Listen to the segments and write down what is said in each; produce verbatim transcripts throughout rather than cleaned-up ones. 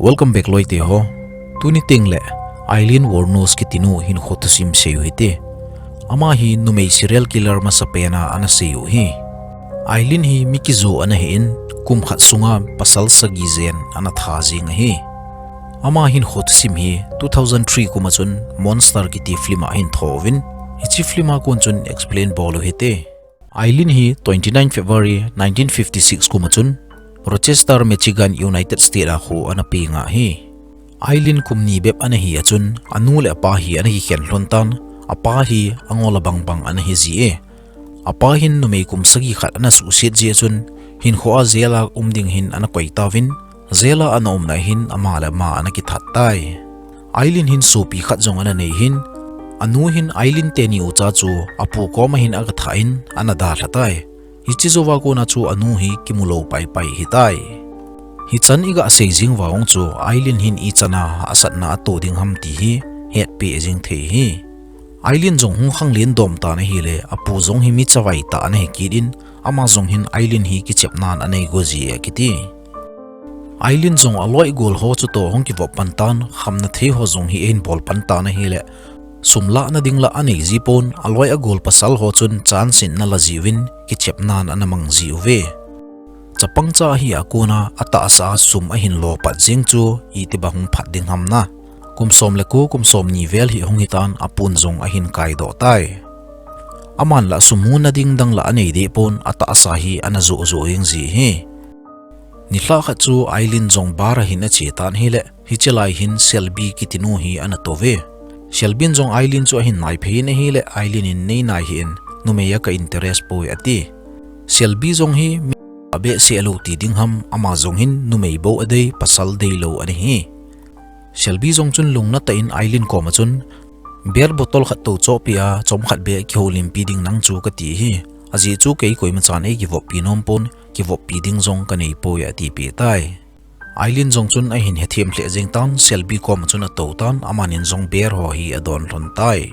Welcome back loite ho. Tuni tengle Aileen Wuornos kitinu hinkho thusim seiu hite. Ama hi numei serial killer masapena ana seiu hi. Aileen hi mi kijo ana hin, kum khat sunga pasal sagi jen ana that jing ahi. Ama hinkho thusim hi two thousand three kum a chun Monster kiti film a ahin thouvin, hiche film a kon chun explain bol u hite. Aileen hi twenty nine February nineteen fifty six kum a chun Rochester, Michigan, United States a kho ana peng ahi. Aileen kum ni bep ana hi a chun, anu le apa hi ana kikhen lhon tan, apa hi angol abang bang ana hi ji e. Apa hin numei kum sagi khat ana suhset ji a chun, hinkho a jail a um ding hin ana koi tauvin, jail a ana umna hin ama le ama ana kithat tai. Aileen hin sopi khat jong ana nei hin, anu hin Aileen teni ucha chu apu koma hin aga that in ana dalha tai. Hiche jouva kona chu anu hi kimu lou pai pai hitai. Hichan iga sei jing uva ong chu Aileen hin ichan a hahsatna ato ding ham ti hi hetpeh jing thei hi. Aileen jong hung khanglen dom tan ahile, apu jong hi mi chavai tah ana hi kit in, ama jong hin Aileen hi kichepnan anei go ji e akiti. Aileen jong aloi agol ho chutoh hung kivop pan tan, khamna thei ho jong hi ahin bol pan tan ahile, sum lahna ding la anei ji pon, aloi agol pasal ho chun chance in ana la jiuvin, kichepnan ana mang ji uve. Chapang cha hi a kona atahsa a sum ahin lo pat jing chu itibang hung phat ding ham na. Kum som le ko, kum somni vel hi hung hitan, apun jong ahin kaidoh tai. Aman la sum muna ding dang la anei deh pon, atahsa hi ana joh joh jeng ji hi. Nilhah khat chu Aileen jong bar a hin ache tan ahile, hiche lai hin Shelby kitinu hi ana touve. Shelby in jong Aileen chu ahin naiphei in ahile, Aileen in nei nai hih in, numei a ka interest poi ati. Shelby jong hi mi abehseh lou ti ding ham, ama jong hin numei bou adei, pasal deilou ana hi. Shelby jong chun lungna tah in Aileen koma chun, beer bottle khat tou chohpeh a, chomkhat beh kihoulimpi ding nang chu kati hi. Ajeh chu kei koimachan eikivoppi nom pon, kivoppi ding jong kanei poi atipeh tai. Aileen jong chun ahin hethem lheh jeng tan, Shelby koma chun atou tan, amanin jong beer ho hi adon lhon tai.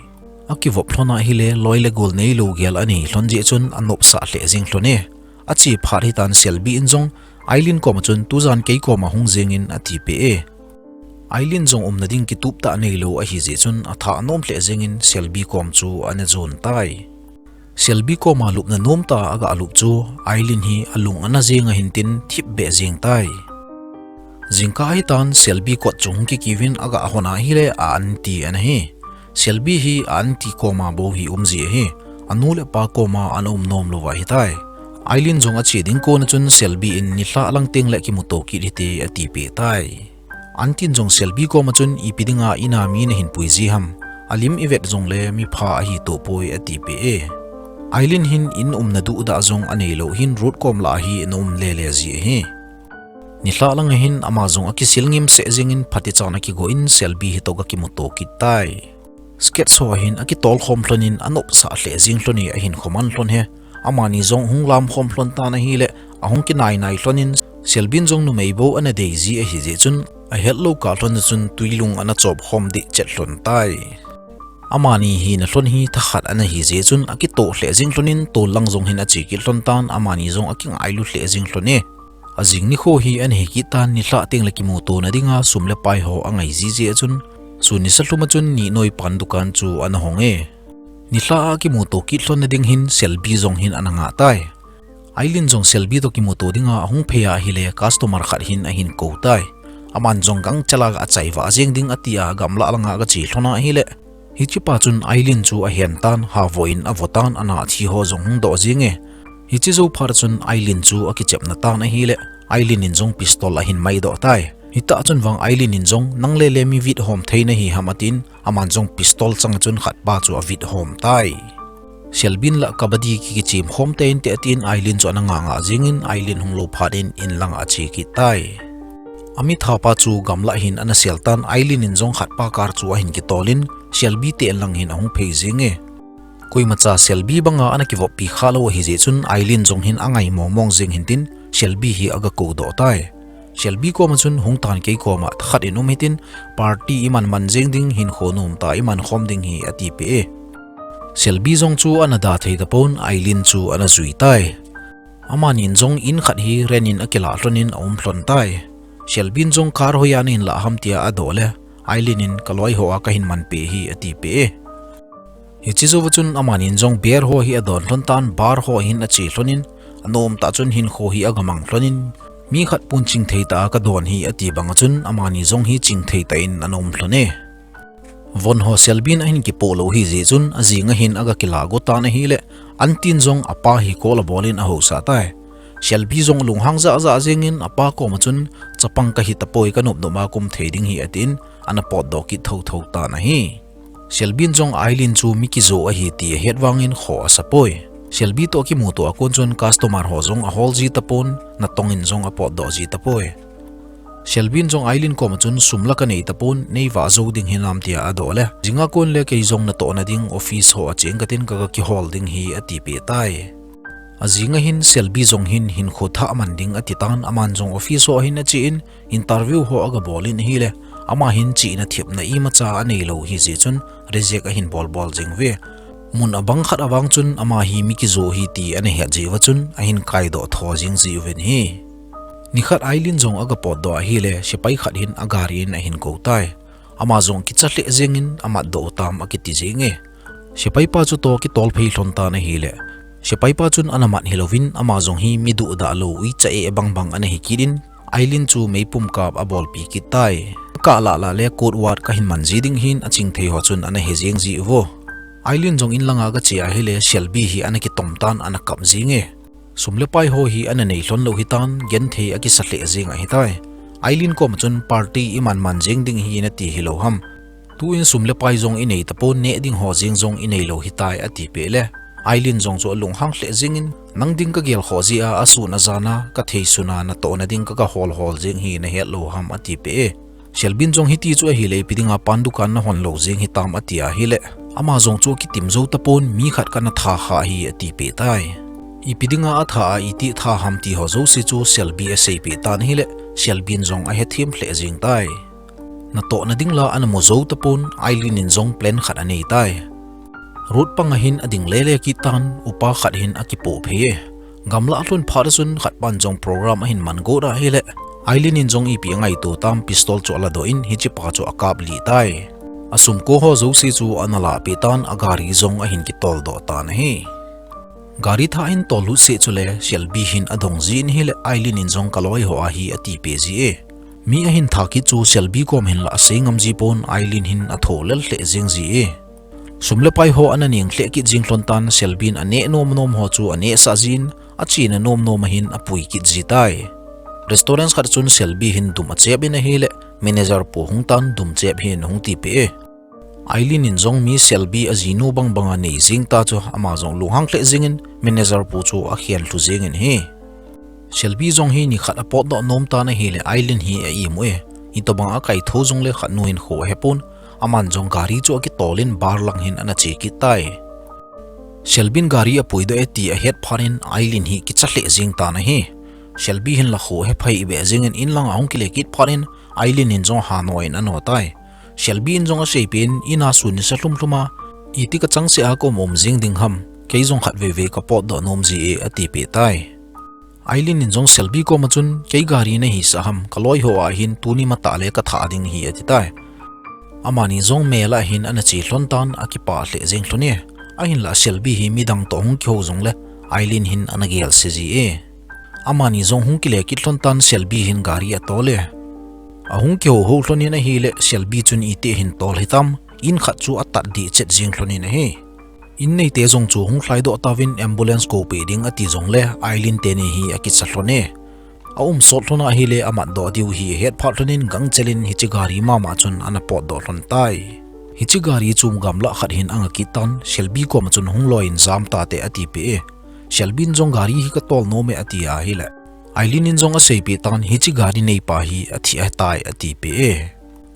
Akivop lhon ahile, loi le gol neilou gel anei lhon jeh chun anopsah lheh jeng lhon e. Ache phat hitan Shelby in jong Aileen koma chun tujan kei koma hung jeng in atipeh e. Aileen jong umna ding kitup tah neilou ahi jeh chun atha anom lheh jeng in Shelby kom chu ana jon tai. Shelby koma lupna nom tah a aga lup chu Aileen hi alung ana jeng ahin tin thipbeh jeng tai. Jingkah hitan Shelby kot chu hung kikiuvin aga hon ahile a aunty ana hi. Shelby hi a aunty koma bou hi um ji ahi. Anu le apa koma ana um nom lou ahitai. Aileen jong ache ding kona chun Shelby in nilhah lang tengle kimuto kit hite atipeh tai. Aunty in jong Shelby koma chun ipi dinga ina mi nahin pui ji ham. Alim ivet jongle mipha ahitoh poi atipeh e. Aileen hin in umna duhdah jong aneilou hin Ruth kom lah a hi ana um lele ji ahi. Nilhah lang a hin ama jong akisil ngimseh jeng in phatichan akigo in Shelby hitoh akimuto kit tai. Sketch ho a hin akitol khom lhon in anopsah lheh jeng lhon e, ahinkho man lhon e. Amani jong hung lam khom lhon tan ahile, ahung kinai nai lhon in Shelby in jong numei bou ana dei ji ahi jeh chun, ahetlou kah lhon chun twilung ana chop khom deh chet lhon tai. Amani hina lhon hi thakhat ana hi jeh chun akitoh lheh jeng lhon in tol lang jong hin ache kit lhon tan, amani jong akingailu lheh jeng lhon e. Ajing nikho hi ana hi kit tan, nilhah tengle kimutona dinga sum le pai ho angai ji jeh a chun, sun nisa lhum a chun Nihnoi pan dukan chu ana hong e. Nilhah a kimuto kit lhonna ding hin Shelby jong hin ana ngah tai. Aileen jong Shelby toh kimuto dinga ahung phei ahile customer khat hin ahin kou tai. Aman jong gangchel a achai vah jeng ding atia gamlah langa aga che lhon ahile, hichepa chun Aileen chu ahen tan, havoh in avoh tan, ana thi ho jong hung doh jeng e. Hiche jou phat chun Aileen chu akichepna tan ahile, Aileen in jong pistol ahin maidoh tai. Hitah chun vang Aileen in jong, nang lele mi vithom thei nahi ham atin, aman jong pistol chang a chun khatpa chu avithom tai. Shelby in la kabaddi ki, kichem khom tein te atin Aileen chu ana ngah ngah jeng in Aileen hung lou phat in in langa ache kit tai. Amithapa chu gamlah hin ana sel tan Aileen in jong khatpa car chu ahin kitol in Shelby te in lang hin ahung phei jeng e. Koimacha Shelby banga ana kivoppi khalou ahi jeh chun Aileen jong hin angai mong mong jeng hin tin Shelby hi aga koudoh tai. Shelby koma chun hung tan kei koma thakhat in um hitin party iman man jeng ding hinkho nomtah iman khom ding hi atipeh e. Shelby jong chu ana da thei tapon Aileen chu ana jui tai. Amanin jong in khat hi rent in akilah lhon in aum lhon tai. Shelby in jong car hoiya nahin lah ham tia adoh le, Aileen in kaloi hoa kahin manpeh hi atipeh e. Hiche jouva chun amanin jong beer ho hi adon lhon tan, bar ho hin ache lhonin, anom tah chun hinkho hi agamang lhonin, mi khat pun chingthei tah a kadon hi ati banga chun amani jong hi chingthei tah in ana um lhon e. Von ho Shelby in ahin kipoh lou hijeh chun ajing ahin agakilah go tan ahile, antin jong apa hi call abolin ahaosah tai. Shelby jong alunghang jahjah jengin apa koma chun, chapang kahi tapoi, kanop nop a kaum thei ding hi atin, ana potdoh kit thotho tan ahi. Shelby in jong Aileen chu mi kijo ahi ti ahet vangin khoh asapoi. Shelby toh akimuto a kon chun customer ho jong ahol ji tapon, natongin jong apotdoh ji tapoi. Shelby in jong Aileen koma chun sum la kanei tapon, neivah jou ding hinam tia adoh le, jinga kon le kei jong natohna ding office ho acheng katin kaga kihol ding hi atipeh tai. Ajing ahin Shelby jong hin hinkho thah aman ding atitan, aman jong office ho ahin achen, interview ho agabolin ahile, ama hin chihna thepna imacha aneilou hijeh chun reject ahin bolbol jeng uve. Mun abang khat avang chun ama hi mi kijo hi ti ana het jeh uva chun ahin kaidoh tho jeng jiuvin ahi. Nikhat Aileen jong agapotdoh ahile, sepai khat hin agari in ahin kou tai. Ama jong kicha lheh jengin amatdoh u tam akiti jenge. Sepaipa chutoh kitol phei lhon tan ahile, sepaipa chun ana mat hilouvin ama jong hi mi duhdah lou, uicha eh bangbang ana hikit in, Aileen chu meipum kap abolpi kit tai. Akah lahlah le code word kahin man ji ding ahin achingthei ho chun ana he jeng jiuvo. Aileen jong in langa agache ahile Shelby hi ana kitom tan, ana kap jenge. Sum le pai ho hi ana nei lhon lou hitan, genthei akisa lheh jeng ahitai. Aileen koma chun party iman man jeng ding ahi nati hilou ham. Tuin sum le pai jong inei tapon, neh ding ho jeng jong inei lou hitai atipeh le, Aileen jong chu alunghang lheh jengin, nang ding kagel khoh jeh a, asun ajan a, kathei sun a natohna ding kaga hol hol jeng hi nahet lou ham atipeh e. Shelby in jong hiti chu ahile ipi dinga pan dukan nahon lou jeng hitam ati ahile, ama jong chu akitim jou tapon, mi khat kana tha kha hi atipeh tai. Ipi dinga atha a, iti tha ham ti ho jouse chu Shelby aseipeh tan ahile, Shelby in jong ahethem lheh jeng tai. Natohna ding la ana mu jou tapon, Aileen in jong plan khat anei tai. Road panga hin ading lele kit tan, upa khat hin akipoh phei e. Gamlah alhun phat a chun khatpan jong program ahin man got ahile, Aileen in jong ipi angaito tam, pistol chu aladoh in hichepa chu akaplih tai. Asumko ho jouse chu ana lahpeh tan, agari jong ahin kitoldoh tan ahi. Gari thah ahin tollut seh chule Shelby hin adong jin ahile, Aileen in jong kaloi ho ahi atipeh ji e. Mi ahin tha kit chu Shelby kom hin la asei ngam ji pon, Aileen hin atho lel lheh jeng ji e. Sum le pai ho ana neng lheh kit jing lhon tan, Shelby in aneh nom nom ho chu anehsah jin, achena nom nom a hin apui kit ji tai. Restaurant khat chun Shelby hin dum achep in ahile, manager pu hung tan, dum chep hih in hung tipeh e. Aileen in jong mi Shelby ajinu bangbanga nei jing ta chu ama jong lunghang lheh jengin manager pu chu akhen lhu jengin ahi. Shelby jong hi nikhat apotdoh nom tan ahile Aileen hi a-imu e. Hitobang akaitho jongle khatnu hin kho ahepon, aman jong gari chu akitolin bar lang hin ana che kit tai. Shelby in gari apuidoh e ti ahet phat in Aileen hi kicha lheh jeng tan ahi. Shelby hin la kho ahephai beh jengin in langa ahung kile kit phat in Aileen in jong hanoi in ano tai. Shelby in jong aseipeh in, ina sun nisa lhum lhum a, iti kachangseh a kaum um jing ding ham, kei jong khatvei vei kapotdoh nom ji e atipeh tai. Aileen in jong Shelby koma chun, kei gari nahisah ham, kaloi ho a hin tuni matah le kathah ding ahi ati tai. Amani jong mel a hin ana che lhon tan, akipah lheh jeng lhon e. Ahinlah Shelby hi midang toh hung kihou jongle, Aileen hin ana gelse ji e. Amani jong hung kile kit lhon tan, Shelby hin gari atol e. Ahung kihou hou lhon in ahile, Shelby chun iti ahin tol hitam, in khat chu atat dih chet jeng lhon in ahi. In neite jong chu hung lhaidoh tauvin, ambulance koupeh ding ati jongle, Aileen teni hi akicha lhon e. Aum sot lhon ahile, amatdoh diu hi ahet phat lhon in gangchel in hiche gari mama chun ana potdoh lhon tai. Hiche gari chu gamlah khat hin anga kit tan, Shelby koma chun hung loi in jam tate atipeh e. Shelby in jong gari hi katol nom e ati ahile, Aileen in jong aseipeh tan hiche gari neipa hi athi ahitai atipeh e.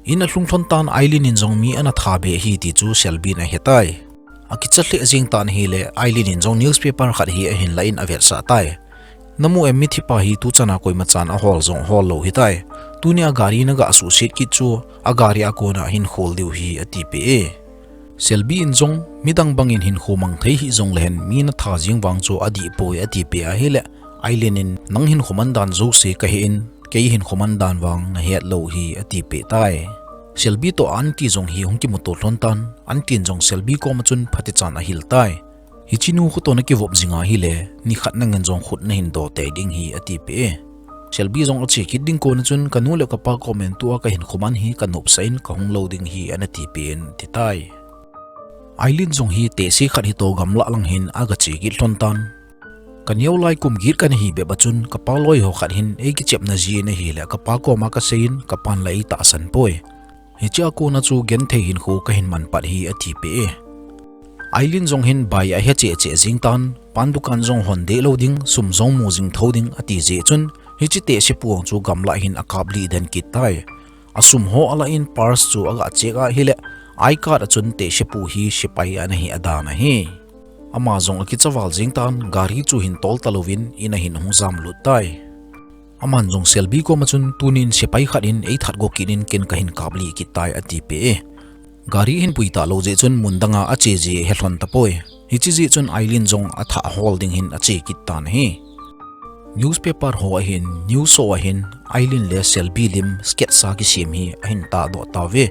In alhung lhon tan Aileen in jong mi ana thabeh ahi ti chu Shelby in ahetai. Akicha lheh jeng tan ahile, Aileen in jong newspaper khat hi ahin la in avetsah tai. Namu em mithipa hi tuchana koimachan ahol jong hol lou hitai. Tunia gari naga suhset kit chu, agari a kona hin khol diu ahi atipeh e. Shelby in jong midang bangin hinkho mang thei hih jonglehen mi natha jeng vang chu adihpoi atipeh ahile, Aileen in nang hinkho man dan jouse kahe in, kei hin khoman dan vang nahet lou hi ati peh tai. Selby toh aunty jong hi hung kimuto lhon tan, aunty in jong Selby koma chun phatichan ahil tai. Hiche nu khuto nakivop jing ahile, nikhat nangin jong khut nahin do tei ding hi ati peh e. Selby jong ache kit ding kona chun kanu le kapa koma tua kahin khoman hi kanopsah in kahung lou ding hi ana ti peh in ati tai. Aileen jong hi tehse khat hitoh gamlah lang hin aga che kit lhon tan. Kaneo lai kum get kana hi bep a chun kapa loi ho khat hin eikichepna jin ahile kapa koma kasei in kapan la eitahsan poi. Hiche a kona chu genthei hinkho kahin man pat hi ati peh e. Aileen jong hin bai ahe cheh cheh jing tan, pan dukan jong hon deh lou ding, sum jong mu jing tho ding ati jeh chun, hiche tehse pu chu gamlah hin akaplih den kit tai. Asum ho alah in purse chu aga check ahile, I card a chun tehse pu hi sepai ana hi adan ahi. Ama jong akicha val jing tan, gari chu hin tol talouvin in a hin hung jam lut tai. Aman jong Selby koma chun tunin sepai khat in eithat go kit in ken kahin kaplih kit tai ati peh e. Gari hin pui talou jeh chun mun danga ache ji he lhon tapoi. Hiche jeh chun Aileen jong athah hol ding hin ache kit tan ahi. Newspaper ho ahin, news ho ahin, Aileen le Selby lim sketch a kisem hi ahin tahdoh tauve.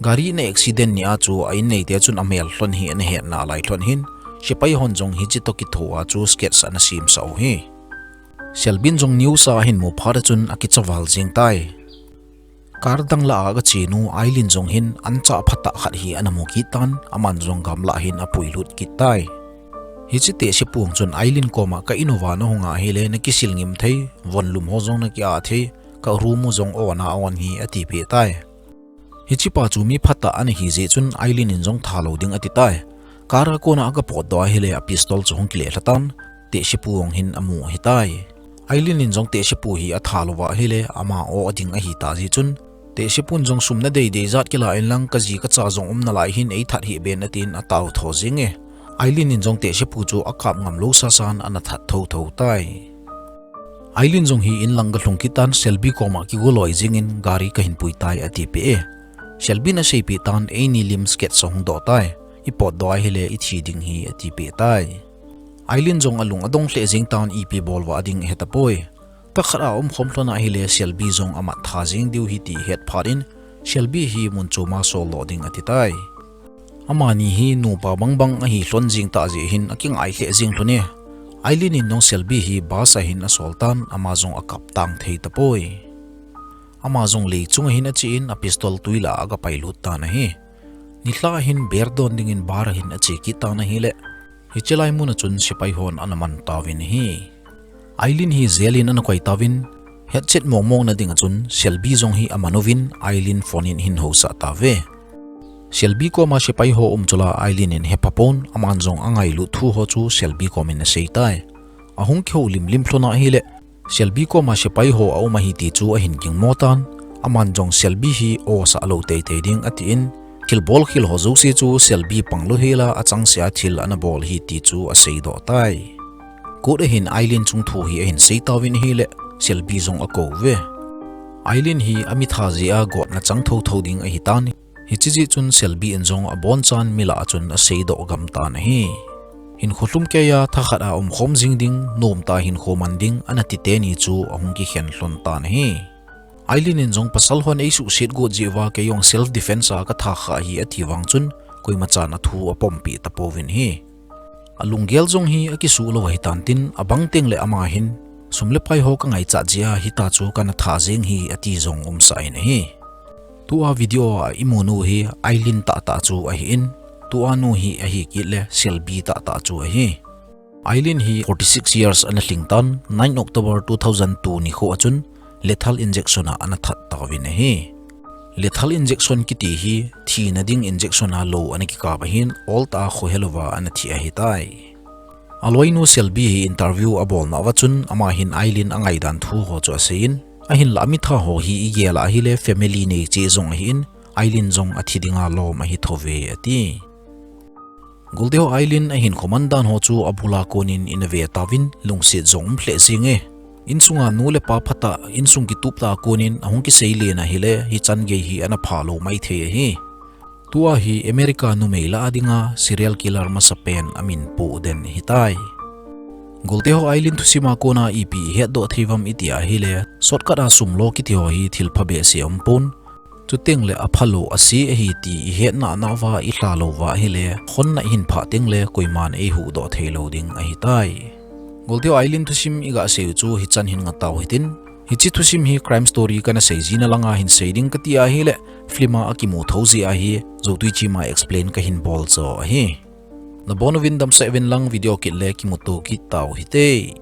Gari na accident ni a chu a inneite chun amel lhon hi ana het nalai lhon hin, sepai hon jong hiche toh kitho a chu sketch ana semsah u hi. Selby in jong news a ahin mu phat a chun akicha val jing tai. Car dang lah a aga che nu Aileen jong hin anchah phatah khat hi ana mu kit tan, aman jong gamlah hin apui lut kit tai. Hiche tehse pu chun Aileen koma ka in uva nahung ahile nakisil ngim thei, von lum ho jong naki-ah thei, ka room u jong on a on hi ati peh tai. Hiche pa chu mi phatah ana hi jeh chun Aileen in jong thalou ding ati tai. Car a kona aga potdoh ahile a pistol chu hung kile lha tan, tehse pu jong hin amu ahi tai. Aileen in jong tehse pu hi atha louva ahile ama o ading ahi ta jeh chun, tehse pun jong sum nadei dei jat kila in lang kaji kacha jong um nalai hin eithat hih ben atin atao tho jing e. Aileen in jong tehse pu chu akap ngam lou sasan ana that tho tho tai. Aileen jong hi in lang aga lhung kit tan Selby koma kigo loi jing in gari kahin pui tai ati peh e. Selby in aseipeh tan eini lim sketch ahung doh tai. I potdoh ahile ithi ding hi ati peh tai. Aileen jong alung adong lheh jing tan ipi bol uva ding ahe tapoi. Thakhat a umkhom lhon ahile Selby jong amat tha jing diu hi ti het phat in Selby hi mun chom a sol doh ding ati tai. Amani hi nupa bang bang ahi lhon jing tah jeh hin akingai lheh jing lhon e. Aileen in jong Selby hi bus a hin asol tan ama jong akap tang thei tapoi. Ama jong lei chung a hin ache in a pistol tui lah a aga pai lut tan ahi. Nilhah a hin beer don ding in bar a hin ache kit tan ahile, hiche lai mun a chun sepai hon ana man tauvin ahi. Aileen hi jail in ana koi tauvin, hetchet mong mong na ding a chun Selby jong hi aman uvin Aileen phone in ahin housah tauve. Selby koma sepai ho um chu la Aileen in hepha pon, aman jong angailut thu ho chu Selby kom in asei tai. Ahung kihoulim lim lhon ahile, Selby koma sepai ho aum ahi ti chu ahin gingmo tan, aman jong Selby hi o sah lou tei tei ding ati in, thilbol khel ho jouse chu Selby panglou hel a achangseh a thil ana bol ahi ti chu asei doh tai. Court a hin Aileen chung thu hi ahin sei tauvin ahile, Selby jong akou ve. Aileen hi amitha jeh a gotna chang tho tho ding ahi tan, hiche jeh chun Selby in jong abonchan mi lah a chun asei doh gam tan ahi. Hinkho lhum kei a thakhat a umkhom jing ding, nomtah a hinkho man ding, ana ti teni chu ahung kikhen lhon tan ahi. Aileen in jong pasal hon eisuhset got jeh uva kei jong self defense a katha kha ahi ati vang chun, koima chan athu apom peh tapouvin ahi. Alunggel jong hi akisuh lou ahi tan tin, abang teng le ama hin, sum le pai ho kangaichat jeh a hitia chu kana tha jeng hi ati jong umsah in ahi. Tua video a imu nu hi Aileen tahtah chu ahi in, tua nu hi ahi kit le Selby tahtah chu ahi. Aileen hi forty six years ana lhing tan, nine October two thousand two nikho a chun lethal injection a ana that tauvin ahi. Lethal injection kiti hi thina ding injection a lou ana kikap ahin, oltah a khohe louva ana thi ahi tai. Aloinu Selby hi interview abolna uva chun ama hin Aileen angaidan thu ho chu asei in, ahinlah amitha ho hi igel a ahile family nei cheh jong ahi in, Aileen jong athi dinga lom ahi thou ve ati. Golde ho Aileen ahinkho man dan ho chu abul a kon in ana ve tauvin lungset jong um lheh jeng e. Insunga nu le pa phatah, insung kitup tah a kon in ahung kisei len ahile hichan gei hi ana phalou maithei ahi. Tua hi America numei lah a dinga serial killer masapen amin pu den ahi tai. Golte ho Aileen thusim a kona ipi ihetdoh thei uvam iti ahile, shortcut a sum lo kiti ho hi thil phabeh se aumpon. Chuteng le aphalou ase ahi ti ihet nana uva ilha lou uva ahile, khonna ihin phah teng le koiman eihuhdoh thei lou ding ahitai. Golte ho Aileen thusim iga sei u chu hichan hin ngatau hitin. Hiche thusim hi crime story kana sei jina langa hin sei ding kati ahile, film a akimu thou jeh ahi, Zotui Chima explain kahin bol chu ahi. Nabon uvin damsah uvin lang video kit le kimuto kit tau hite.